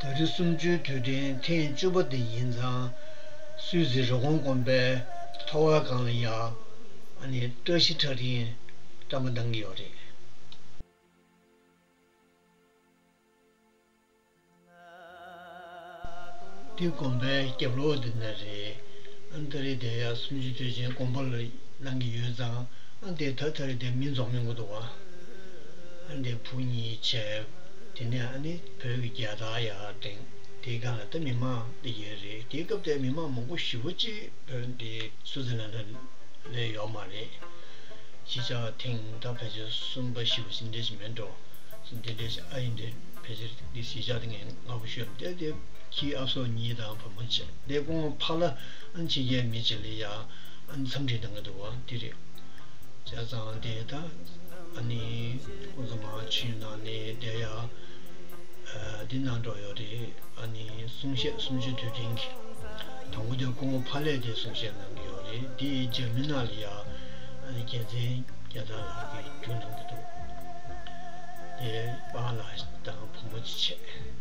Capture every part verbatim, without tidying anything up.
ད་རེས་གསུམ་བཅུའི་དུས་དྲན་ཐེངས་བཅུ་པ་དེ་ཡིན་ཙང་། སུད་སི་རི་ཀོན་དགོན་པའི་ཐོག་ཁང་ལ་ཡ། ཨ་ནི་བཀྲ་ཤིས་ཁྲ་ཕྲེང་བཀྲམ་པ་གནང་གི་ཡོད་རེད། འདི་དགོན་པའི་རྒྱབ་ལོགས་འདི་ན་རེད། ཨ་ནི་ད་རེས་དེ་ཡ་གསུམ་བཅུའི་དུས་ཆེན་དགོན་པ་ལ་གནང་གི་ཡོད་ཙང་། ཨ་ནི་དེ་ད་ད་རེས་དེ་མི་འཛོམས་མི་འགོ་འདུག་བ། ཨ་ནི་དེ་བུ་གཉིས་བྱས། དེ་ནས་ཨ་ནི་བོད་ཀྱི་རྒྱལ་དར་ཡར་བསྒྲེངས། དེའི་སྒང་ལ་ད་མི་མང་དེ་ཡོད་རེད། དེའི་སྐབས་དེ་མི་མང་མང་པོ་ཞེ་པོ་ཅིག་བོད་འདི་སུད་སི་ལན་ཌན་ལ་ཡོད་མ་རེད། གཞིས་ཆགས་ཐེངས་ད་ཕལ་ཆེར་གསུམ་པ་བཞི་པ་ཟིན་འདྲ་ཞིག་མེད་འགྲོ། ཟིན་འདྲ་ཞིག་ཨ་ཡིན་འདྲ། ཕལ་ཆེར་འདི་གཞིས་ཆགས་དེ་ངས་སྔ་པོ་ཤོད་དེ་དེ་ཁྱི་ཨ་སོ་གཉིས་དང་བུ་མོ་བྱས། དེ་ཁོང་ཕ་ལ་ཨ་ཕྱི་རྒྱལ་མི་གཅིག་ལ་ཡ་ཨ་འཚམས་འདྲི་གནང་གི་འདུག་བ། དེ་རེད། བྱས་ཙང་དེ་ད་ཨ་ནི་ཁོང་ཚོ་མ་ཆུ་ནང་ནས་དེ་ཡ། ཨ། འདི་གནང་འགྲོ་ཡོད་རེད། ཨ་ནི་གསུང་བཤད་གསུམ་བཅུའི་དུས་དྲན་གྱི། དང་པོ་དེ་ཁོང་ཕ་ལས་དེ་གསུང་བཤད་གནང་གི་ཡོད་རེད། འདི་འཇར་མན་ནང་ལ་ཡ། ཨ་ནི་རྒྱལ་མཚན་རྒྱལ་དར་ལགས་ཀྱིས་བསྒྱུར་གནང་གི་འདུག་དེ་པཱ་ལགས་དང་བུ་མོ་ཅིག་བྱས།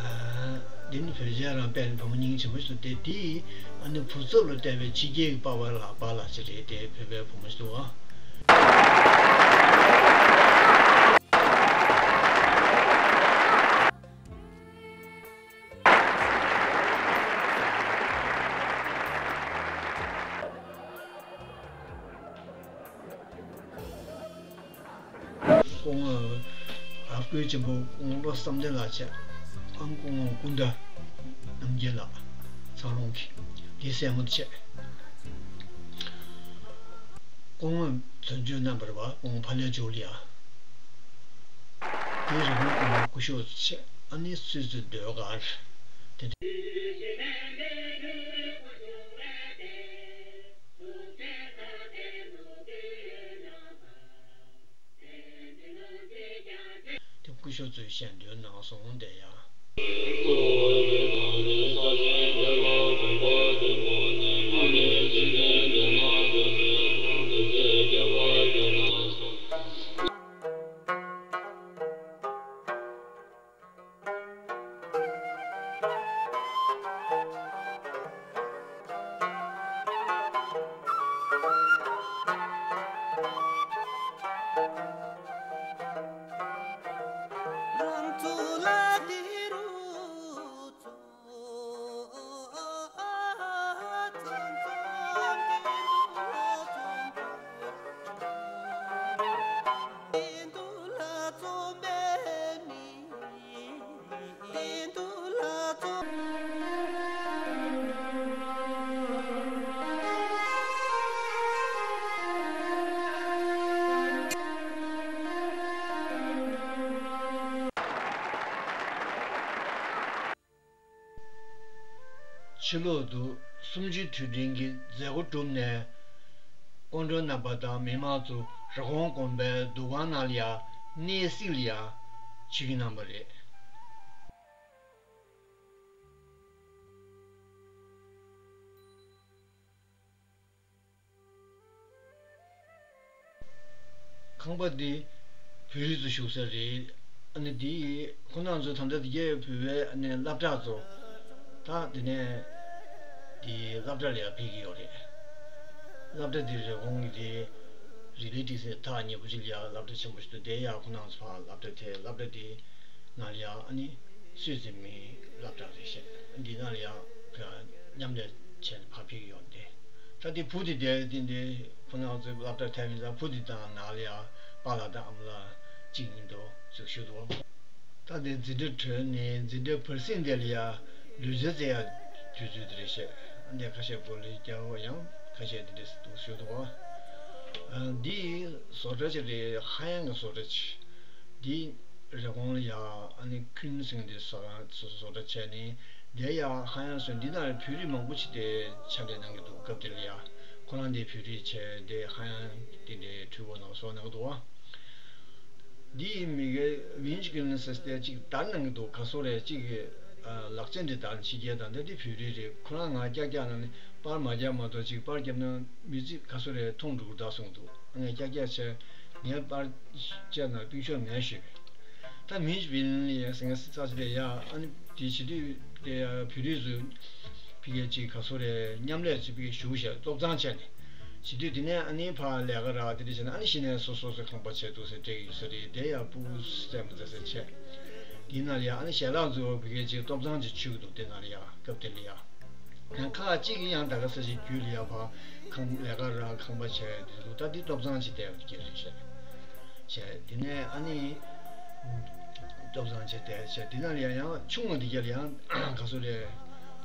ཨ། འདི་ནི་བོད་ཆས་རང་དཔེ་ནི་བུ་མོ་སྙིང་རྗེ་མོ་ཞིག་འདུག་དེ་དེ་ཨ་ནི་བུ་ཚབ་ལ་བལྟས་པའི་ཕྱི་རྒྱལ་གྱི་པཱ་ལགས། པཱ་ལགས་ཅིག་རེད། དེ་བོད་པའི་བུ་མོ་ཞིག་འདུག་ཨ། སྐུ་ངོ་རབ་དགའ་ཆེན་པོ་སྐུ་ངོ་བློ་བཟང་བསམ་གཏན་ལགས་བྱས། ཨང་སྐུ་ངོ་ཀུན་དགའ་རྣམ་རྒྱལ་ལགས། འཚར་ལོངས་ཀྱི་འདི་སྲས་མོ་བྱས། སྐུ་ངོ་དོན་གཅོད་རྣམ་པར་བ། སྐུ་ངོ་ཕ་ལྷས་ཇོ་ལི་ཡ། དེ་རི་བོང་སྐུ་ངོ་སྐུ་ཞབས་བྱས། ཨ་ནི་སུད་སི་ཟློས་གར་དེ། དེ་སྐུ་ཞབས་ཚོས་ཞལ་འདོན་གནང་སོང་། དེ་ཡང་། ཕྱི་ལོག་ཏུ་གསུམ་བཅུའི་དུས་དྲན་གྱི་མཛད་སྒོ་གྲུབ་ནས། སྐུ་མགྲོན་རྣམ་པ་དང་མི་མང་ཚོ་རི་ཀོན་དགོན་པའི་འདུ་ཁང་ནང་ལ་ཡ་གནས་གཟིགས་ལ་ཡ་ཆིབས་བསྒྱུར་གནང་བ་རེད། ཁང་པ་འདི་བོད་རིགས་ཚོ་བཞུགས་ས་རེད། ཨ་ནི་འདི་ཁོང་རྣམ་ཚོ་ད་ལྟ་འདི་གའི་བོད་པའི་ཨ་ནི་སློབ་གྲྭ་ཚོ། ད་འདི་ནས་འདི་སློབ་གྲྭ་ལ་ཡར་ཕེབས་ཀྱི་ཡོད་རེད། སློབ་གྲྭ་འདི་རི་ཀོན་གྱི་འདི་རི་ལི་ཏི་སེ་ཐག་ཉེ་པོ་ཅིག་ལ་ཡར་སློབ་གྲྭ་ཆེན་པོ་ཞིག་འདུག་དེ་ཡར་ཁོང་རྣམ་ཚོ་ཕར་སློབ་གྲྭ་དེ་སློབ་གྲྭ་འདི་ནང་ལ་ཡར་ཨ་ནི་སུད་སི་མིའི་སློབ་གྲྭ་རེད་ཤག་འདི་ནང་ལ་ཡར་མཉམ་ལས་བྱས་ནས་ཕར་ཕེབས་ཀྱི་ཡོད་རེད། ད་དེ་བུ་དེ་དེ་དེ་འདི་ཁོ་རང་ཚོའི་སློབ་གྲྭར་ཐལ་བ་ཡིན་ཙང་། བུ་དེ་དང་ནང་ལ་ཡ་པཱ་ལགས་དང་ཨ་མ་ལགས་གཅིག་ཡིན་འདུག་ཟེར་ཞུ་འདུག་ད་དེ་འཛིན་གྲྭ་གྲོལ་ནས་འཛིན་གྲྭ་བར་གསེང་དེ་ལ་ཡ་ལུས་རྩལ་རྩེ་ཡ་དུས་ཚོད་དེ་རེད་ཤག་འདི་ཁ་ཤས་སྒོ་ལས་རྒྱག་ཡང་ཁ་ཤས་དེ་འདྲ་འདུག་ཞུ་འདུག་འདི་བཟོ་གྲྭ་ཅིག་རེད། ཧ་ཡང་གི་བཟོ་གྲྭ་ཅིག་འདི། རེབ་གོང་ལ་ཡ་ཨ་ནི་ཁུན་ཟེར་མཁན་དེ་བཟོ་བཟོ་གྲྭ་བྱས་ནས་དེ་ཡ་ཧ་ཡང་སོང་། འདི་ན་བོད་རིགས་མང་པོ་ཅིག་དེ་ཕྱག་ལས་གནང་གི་འདུག་སྐབས་དེ་ལ་ཡ་ཁོ་རང་དེ་བོད་རིགས་བྱས་དེ་ཧ་ཡང་དེ་འདྲའི་འཕྲུལ་འཁོར་ནང་བཟོ་གནང་གི་འདུག་བ། འདི་མི་གའི་ཝིན་ཇི་ཀུན་ལན་སི་དེ་གཅིག་དར་གནང་གི་འདུག་ག་སོ་རེད། གཅིག་གི་ལག་ཆ་འདི་དར་ཕྱི་རྒྱལ་དང་འདི་དེ་བོད་རིགས་རེད། ཁོ་རང་ང་ཀྱག་ཀྱག་ནང་ནས་པར་མ་རྒྱབ་མ་གཏོགས་གཅིག་པར་རྒྱབ་ན་མི་ཚིག་ག་སོ་རེད་མཐོང་འགྲོ་གི་འདུག་གསུངས་འདུག་ངས་ཀྱག་ཀྱག་བྱས། ངའི་པར་བཅད་ན་སྟོན་ཤོག་མེད་ཞུས་པས། ད་མི་བིན་ལི་ཡ་ཟེར་ས་ཅི་དེ་ཡ་ཨ་ནི་དེ་བྱེད་དུས་དེ་ཡ་བོད་རིགས་ཚོ་ཕི་གེ་ཅིག་ག་སོ་རེད་མཉམ་ལས་ཅིག་ཕི་གེ་ཞུ་བྱས་སྟོབས་ཚང་བྱས་ནས་བྱེད་དུས་དེ་ནས་ཨ་ནི་ཕ་ལས་ཀ་རག་དེ་འདྲ་བྱས་ན་ཨ་ནི་གཞི་ནས་སོ་སོ་སོའི་ཁང་པ་བྱས་འདུག་ཟེར་སྤྲད་ཀྱི་ཡོད་ས་རེད། དེ་ཡ་སྤུ་གུ་སེམས་མ་ཚ་ས་བྱས། དེ་ན་ལ་ཡ་ཨ་ནི་ཞལ་ལག་ཚོ་ཕི་གེ་ཅིག་སྟོབས་ཚང་ཅིག་ཆུག་འདུག་དེ་ན་ལ་ཡ་སྐབས་དེ་ལ་ཡ། ཡང་ཁག་གཅིག་གིས་ཡང་ད་ག་ས་ཞིག་རྒྱུད་ལ་ཡ་ཕ་ཁང་ལས་ཀ་རག་ཁང་པ་བྱས་དེ་ཚོ་ད་འདི་སྟོབས་ཚང་ཅིག་བསྡད་པ་དེ་རེད་བཤད། བྱས་དེ་ནས་ཨ་ནི་སྟོབས་ཚང་ཅིག་བསྡད་བྱས་དེ་ན་ལ་ཡ་ཡང་ཆུང་བ་འདི་ག་ལ་ཡང་ག་སོ་རེད་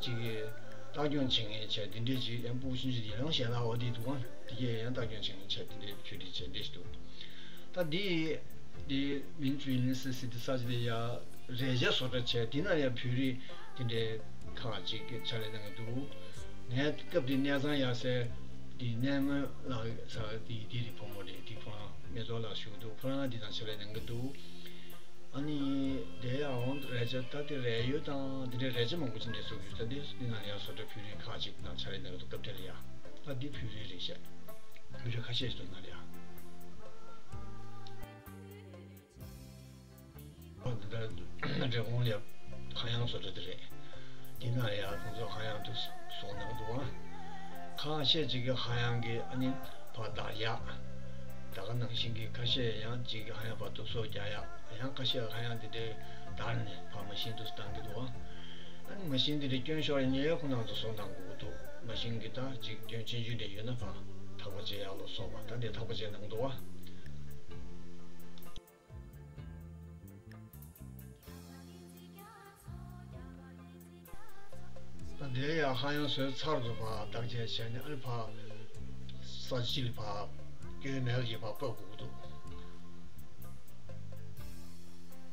ཅིག་གིས་ལྟ་སྐྱོང་བྱེད་མཁན་བྱས་དེ་འདྲས་ཅིག་ཡང་སྤུ་གུ་ཆུང་ཆུང་དེ་ཡང་ཞལ་ལག་འོ་དེ་འདུག་ཨང་དེ་གས་ཡང་ལྟ་སྐྱོང་བྱེད་མཁན་བྱས་དེ་འདྲས་ཆོས་དེ་བྱས་འདྲས་ཞིག་འདུག་ད་འདི་འདི་མིན་ཅུ་ཡིན་སི་སི་དེ་ས་ཅི་དེ་ཡ་རས་ཆ་བཟོ་གྲྭ་བྱས་དེ་ན་ཡ་བོད་རིགས་དེ་འདྲའི་ཁག་ཅིག་གི་ཕྱག་ལས་གནང་གི་འདུག་ངས་སྐབས་དེ་གནས་ཚང་ཡག་སའི་དེ་གནས་སྔོན་ལགས་ས་དེ་དེ་རེད་བུ་མོ་རེད་དེ་ཁོ་རང་མེ་ཏོག་ལགས་ཞུ་གི་འདུག་ཁོ་རང་དེ་དང་ཕྱག་ལས་གནང་གི་འདུག་ཨ་ནི་དེ་ཡང་རས་ཆ་ད་དེ་རས་ཡོལ་དང་དེ་འདྲའི་རས་ཆ་མང་པོ་ཅིག་འདྲ་བཟོ་གི་ཡོད་ས་དེ་དེ་ན་ཡ་བཟོ་གྲྭ་བོད་རིགས་ཁག་ཅིག་ནང་ཕྱག་ལས་གནང་གི་འདུག་སྐབས་དེ་ལ་ཡ་ད་དེ་བོད་རིགས་རེད་བཤད་བོད་རིགས་ཁ་ཤས་ཤིག་འདུག་ན་ལ་ཡ། འདི་ལྟར་རི་ཀོན་ལ་ཁ་གཡང་བཟོ་གྲྭ་དེ་རེད། དེ་ན་ཡང་ཁོང་ཚོ་ཁ་གཡང་དུ་བཟོ་གནང་འདུག་ཨ། ཁ་ཤས་ཅིག་གིས་ཁ་གཡང་གི་ཨ་ནི་ཕར་བརྡར་ཡག་ད་ག་ནང་བཞིན་གྱི་ཁ་ཤས་ཡང་ཅིག་གིས་ཁ་གཡང་ཕར་གཏུབ་སོ་རྒྱག་ཡག་ཡང་ཁ་ཤས་ཁ་གཡང་དེ་འདྲའི་བརྡར་ནས་ཕར་མ་ཤིན་དུ་བཏང་གི་འདུག་ཨ། ཨ་ནི་མ་ཤིན་དེ་འདྲའི་སྐྱོན་ཤོར་ཡིན་ཡས་ཁོ་ནང་དུ་བཟོ་གནང་དགོས་ཀྱི་འདུག་མ་ཤིན་གྱི་ད་ཅིག་སྐྱོན་ཆུང་ཆུང་འདྲ་ཡོད་ན་ཕར་ཐག་པ་བཅད་ཡག་ལ་སོགས་པ་ད་འདི་ཐག་པ་བཅད་གནང་འདུག་ཨ། ད་དེ་ཡང་ཧ་ཡང་བཟོས་ཚར་དུ་ཕར་བརྟག་དཔྱད་བྱས་ནས་ཨ་ནི་ཕར་ས་ཕྱི་ལ་ཕར་སྐྱོན་མེད་ཀྱི་ཕར་ཕབ་དགོས་འདུག་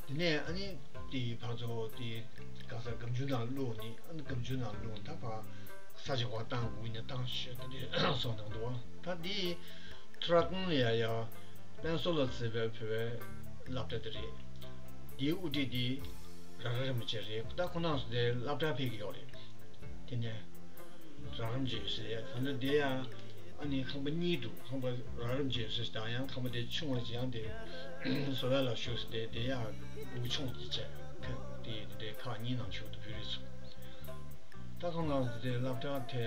དེ་ནས་ཨ་ནི་དེའི་ཕར་ཚུར་དེ་ག་ས་སྒམ་ཆུང་ནང་བླུགས་ནས་ཨ་ནི་སྒམ་ཆུང་ནང་བླུགས་ད་ཕར་ས་ཆ་ཁོ་བཏང་དགོས་ནས་བཏང་ཤོད་དེ་འདྲས་སོང་གནང་འདུག་ད་དེ་ཐུ་ར་ཀོན་ལ་ཡ་ཡ་པན་སོ་ལ་བརྩི་བའི་བོད་པའི་སློབ་གྲྭ་དེ་རེད། དེའི་དབུ་ཁྲིད་དེ་ར་ར་རིན་པོ་ཆེ་རེད། ད་ཁོ་རང་ཚོ་དེ་སློབ་གྲྭ་ཕེབས་ཀྱི་ཡོད་རེད། དེ་ནས་ར་ར་རིན་པོ་ཆེ་ཡོད་ས་རེད། ད་ནི་དེ་ཡང་ཨ་ནི་ཁང་པ་གཉིས་འདུག་ཁང་པ་ར་ར་རིན་པོ་ཆེ་ཡོད་ས་དང་ཡང་ཁང་པ་དེ་ཆུང་བ་ཅིག་ཡང་དེ་བཟོ་བ་ལ་བཞུགས་ས་དེ་དེ་ཡང་སྦུག་ཆུང་ཅིག་བྱས་ཁ་དེ་དེ་ཁག་གཉིས་ནང་བཞུགས་འདུག་བོད་རིགས་ཚོ། ད་ཁོང་རྣམ་ཚོ་དེ་སློབ་གྲྭ་དེ་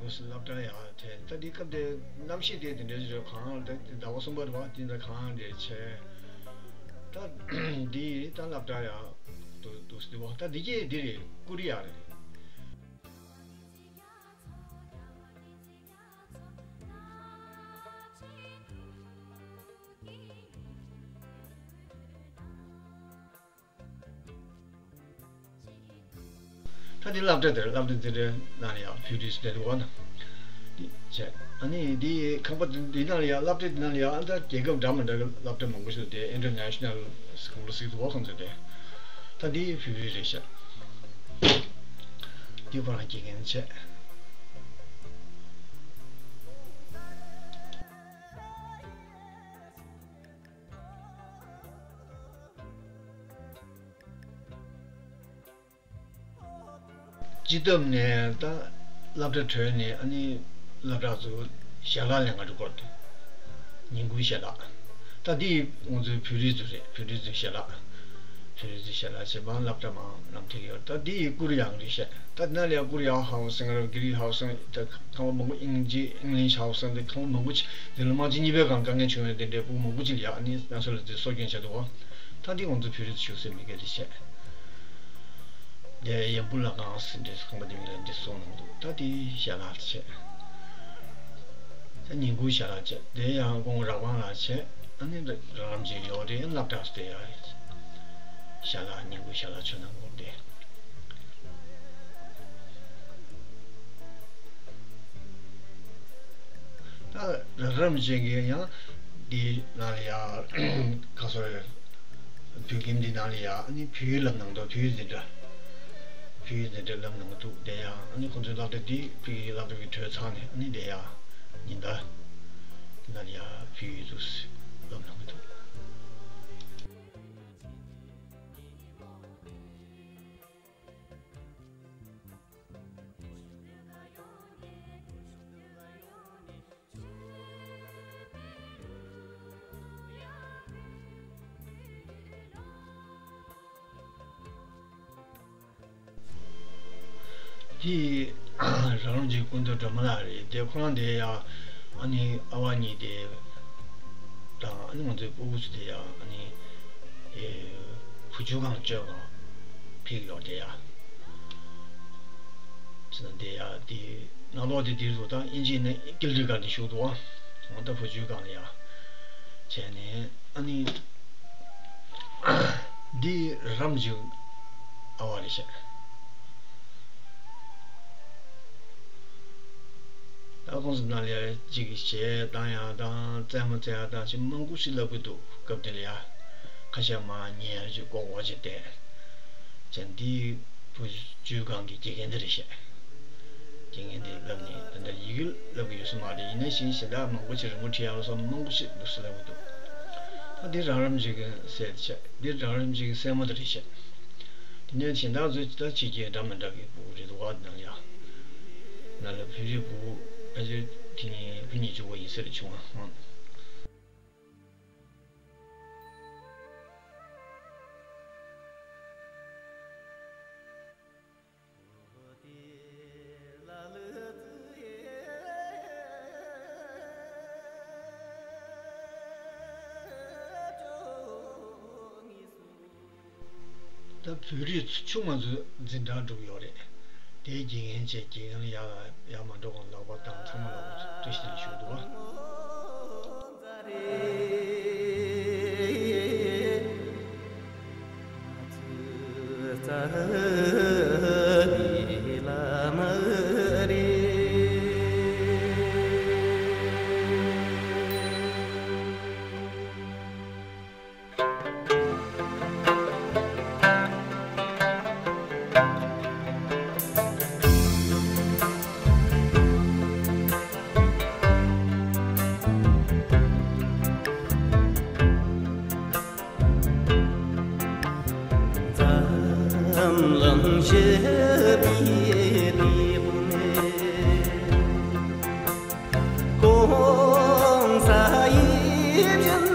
འོ་སི་སློབ་གྲྭ་ཡ་དེ་ད་འདི་སྐབས་དེ་གནམ་གཤིས་དེ་དེ་འདྲའི་ཞིག་རེད། གངས་ར་དེ་ཟླ་བ་གསུམ་པ་རེད་བ། དེ་འདྲ་གངས་ར་འདྲ་བྱས། ད་འདི་ད་སློབ་གྲྭ་ཡ་འདུག་འདུག་སེ་འདུག་བ། ད་འདི་གྱད་འདི་རེད། ཀོ་རི་ཡ་རེད། ད་འདི་སློབ་གྲྭ་དེར་སློབ་གྲྭ་འདི་འདྲའི་ནང་ལ་ཡང་བོད་རིགས་བསྡད་འདུག་བ་ན། འདི་བྱས་ཨ་ནི་འདི་ཁང་པ་འདི་ནང་ལ་ཡང་སློབ་གྲྭ་འདི་ནང་ལ་ཡང་ཨ་ད་རྒྱལ་ཁབ་འདྲ་མི་འདྲ་གི་སློབ་གྲྭ་མང་པོ་ཞིག་འདུག་སྟེ། ཨིན་ཊར་ནེ་ཤ་ནལ་སི་ཀུལ་ཟེར་འདུག་བ། ཁོང་ཚོ་དེ་ད་འདི་བོད་རིགས་རེད་ཤག་འདི་ཁོ་རང་དགེ་རྒན་བྱས། སྤྱི་ཐབ་ནས་ད་སློབ་གྲྭ་གྲོལ་ནས་ཨ་ནི་སློབ་གྲྭ་ཚོ་ཞལ་ལག་ལེན་ག་འགྲོ་དགོས་འདུག་ཉིན་གུང་ཞལ་ལག་ད་འདི་ང་ཚོའི་བོད་རིགས་ཚོ་རེད། བོད་རིགས་ཚོའི་ཞལ་ལག་བོད་རིགས་ཚོའི་ཞལ་ལག་བྱེད་པ་སློབ་གྲྭ་མང་ནང་ཐེག་ཡོད། ད་འདི་ཡི་ཀོ་རི་ཡ་རེད་ཤག་ད་འདི་ན་ལ་ཡ་ཀོ་རི་ཡ་ཧའུ་སིང་རེད། གྷི་རིག་ཧའུ་སིང་ད་ཁང་པ་མང་པོ་ཨིན་ཇི་ཨིང་ལིཤ་ཧའུ་སིང་དེ་ཁང་པ་མང་པོ་ཅིག་འདི་ལོ་མང་ཅིག་གཉིས་པའི་སྒང་དཀའ་ངལ་བྱུང་བའི་དེ་འདྲའི་ཕྲུ་གུ་མང་པོ་ཅིག་ལ་ཡ་ཨ་ནི་ང་ཚོ་ལ་དེ་གསོ་སྐྱོང་བྱས་འདུག་བ། ད་འདི་ང་ཚོ་བོད་རིགས་ཚོ་བཞུགས་སའི་མི་སྒེར་དེ་བྱས། དེ་ཡམ་བུ་ལ་ཁང་ཟེར་འདྲའི་ཁང་པ་དེ་མི་ལ་འདི་བཟོ་གནང་འདུག་ད་དེ་ཞལ་ལག་བྱས། ད་ཉིན་གུང་ཞལ་ལག་བྱས། དེ་ཡང་དགོང་ར་བང་ལ་བྱས། ཨ་ནི་འདི་ར་རམ་ཅིག་ཡོད་རེད། སློབ་གྲྭ་སུ་དེ་ཡ་ཞལ་ལག་ཉིན་གུང་ཞལ་ལག་མཆོད་གནང་འདུག་དེ། ད་ར་རམ་ཅན་གྱི་ཡང་ འདི་ནང་ལ་ཡ་ཁ་སོར་བོད་ཁྱིམ་འདི་ནང་ལ་ཡ་ཨ་ནི་བོད་ཡིག་ལབ་གནང་འདུག་བོད་ཡིག་འཛིན་གྲྭ། བོད་ཡིག་འཛིན་གྲྭ་ལབ་གནང་འདུག་དེ་ཡ་ཨ་ནི་ཁོང་ཚོའི་སློབ་གྲྭ་འདི་བོད་ཡིག་སློབ་གྲྭ་གི་གྲོལ་ཚར་ནས་ཨ་ནི་དེ་ཡ་ཉིན་ལྟར་ནང་ལ་ཡ་བོད་ཡིག་ཚུགས་ལབ་གནང་གི་འདུག་དེ་རང་རང་གི་སྐུ་མདུན་སྒྲོལ་མ་ལགས་རེད། དེ་ཁོ་རང་དེ་ཡང་ཨ་ནི་ཨ་བ་གཉིས་དེ་དང་ཨ་ནི་ང་ཚོའི་སྤུ་གུ་ཚོ་དེ་ཡང་ཨ་ནི་ཨེ་བུ་བཅོལ་ཁང་བཅོལ་ཁང་ཕེབས་ཡོད་དེ་ཡང་། ཚེ་ན་དེ་ཡང་དེ་ནང་ལོགས་དེ་དེ་རུ་དང་དབྱིན་ཇིའི་ནས་ཀིལ་ཌི་གར་དེ་བཞུགས་འདུག་ཨ་ད་བུ་བཅོལ་ཁང་ལ་ཡང་བྱས་ནས་ཨ་ནི་འདི་ར་རམ་ཇི་ཨ་བ་རེད་ཤག་ད་ཁོང་ཚོ་ནང་ལ་ཡ་གཅིག་གིས་གཞས་བཏང་ཡག་དང་རྩེད་མོ་རྩེ་ཡག་དང་ཅིག་མང་པོ་ཞིག་ལབ་ཀྱི་འདུག་སྐབས་དེ་ལ་ཡ་ཁ་ཤས་མར་ཉལ་ཅིག་ཀོག་ཀོག་ཅིག་བསྡད། བྱས་འདི་བུ་བཅོལ་ཁང་གི་དགེ་རྒན་དེ་རེད་ཤག་དགེ་རྒན་དེ་ལབ་ནས་ད་ལྟ་ཡི་གེ་ལབ་ཀྱི་ཡོད་ས་མ་རེད། ཡིན་ན་ཞིག་གཞན་དག་མང་པོ་ཅིག་རི་མོ་བྲིས་ཡག་ལ་སོགས་མང་པོ་ཞིག་འདུག་སེ་ལབ་ཀྱི་འདུག་ད་འདི་ར་རམ་ཇི་གི་སྲས་དེ་ཤག་འདི་ར་རམ་ཇི་གི་སྲས་མོ་དེ་རེད་ཤག་དེ་ནས་གཞན་དག་ཚོས་ད་ཕྱི་རྒྱལ་འདྲ་མི་འདྲ་གི་སྤུ་གུ་རེད་འདུག་བ། དེ་ནང་ཡང་ང་ལ་བོད་རིགས་སྤུ་གུ་ཕལ་ཆེར་དེ་ནས་བུ་གཉིས་བཅུ་གོ་ཡིན་ས་རེད་བྱུང་བ། ད་བོད་རིགས་ཆུང་བ་ཚོའི་འཛིན་གྲྭ་འགྲོ་གི་ཡོད་རེད། དེའི་དགེ་རྒན་བྱས་དགེ་རྒན་ལ་ཡག་ཡག་མ་འགྲོ་གོང་ལག་པ་བཏང་ཚང་མ་ལ་བཀྲ་ཤིས་བདེ་ལེགས་ཞུ་འདུག་བ། འཛམ་གླིང་ཞི་བདེའི་དེད་དཔོན་༸གོང་ས་ཡིད་བཞིན་